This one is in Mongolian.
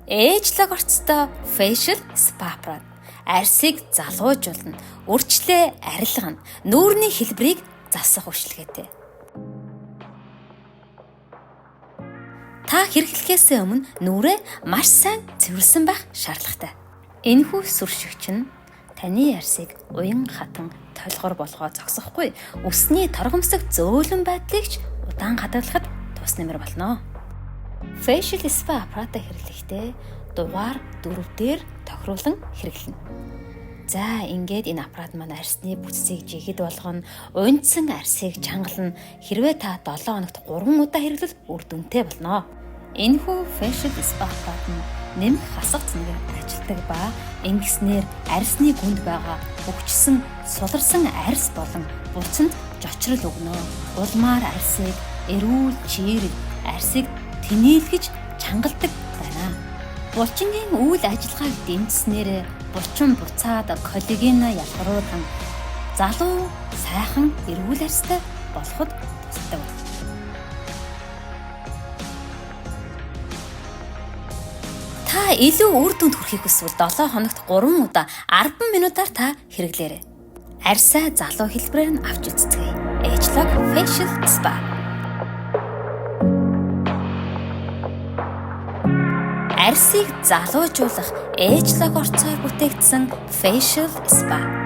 ageLOC орцтой Facial Spa аппарат арьсыг залуужуулна, үрчлээ арилгана, нүүрний хэлбэрийг засах үйлчилгээтэй. Та хэрэглэхээс өмнө нүрээ маш сайн цэвэрлсэн байх шаардлагатай. Энэхүү сүршигч нь таны арьсыг уян хатан толгор болгоо зогсохгүй, үсний торгомсог зөөлөн байдлыг ч удаан хадгалахад тус нэмэр болно. Facial Spa аппаратаа хэрэглэхдээ дугаар 4 дээр тохируулан хэрэглэнэ. За, ингээд энэ аппарат маань арьсны бүтцийг жигэд болгоно, унтсан арьсыг чангална. Хэрвээ та 7 хоногт 3 удаа хэрэглэл үр дүнтэй болно. Энэхүү Facial Spa аппарат нь нэмэх хасах цэнгээр ажилтдаг ба ингэснээр арьсны гүнд байгаа өгчсөн, суларсан арьс болон булцанд жочрол өгнө. Улмаар арьсыг эрүүл чийрэг, арьсыг тэнийлгэж чангалдаг байна. Булчингийн үйл ажиллагааг дэмжсэнээр булчин буцаад коллагена ялгаруулан залуу, сайхан, эрүүл арьстай болоход тусалдаг. Та илүү үр дүнд хүрэхийг хүсвэл 7 хоногт 3 удаа 10 минутаар та хэрэглээрэй. Арьсаа залуу хэлбэрээр нь авч үзцгээе. ageLOC Facial Spa. Арьсыг залуужуулах ageLOC орцоор бүтээгдсэн Facial Spa.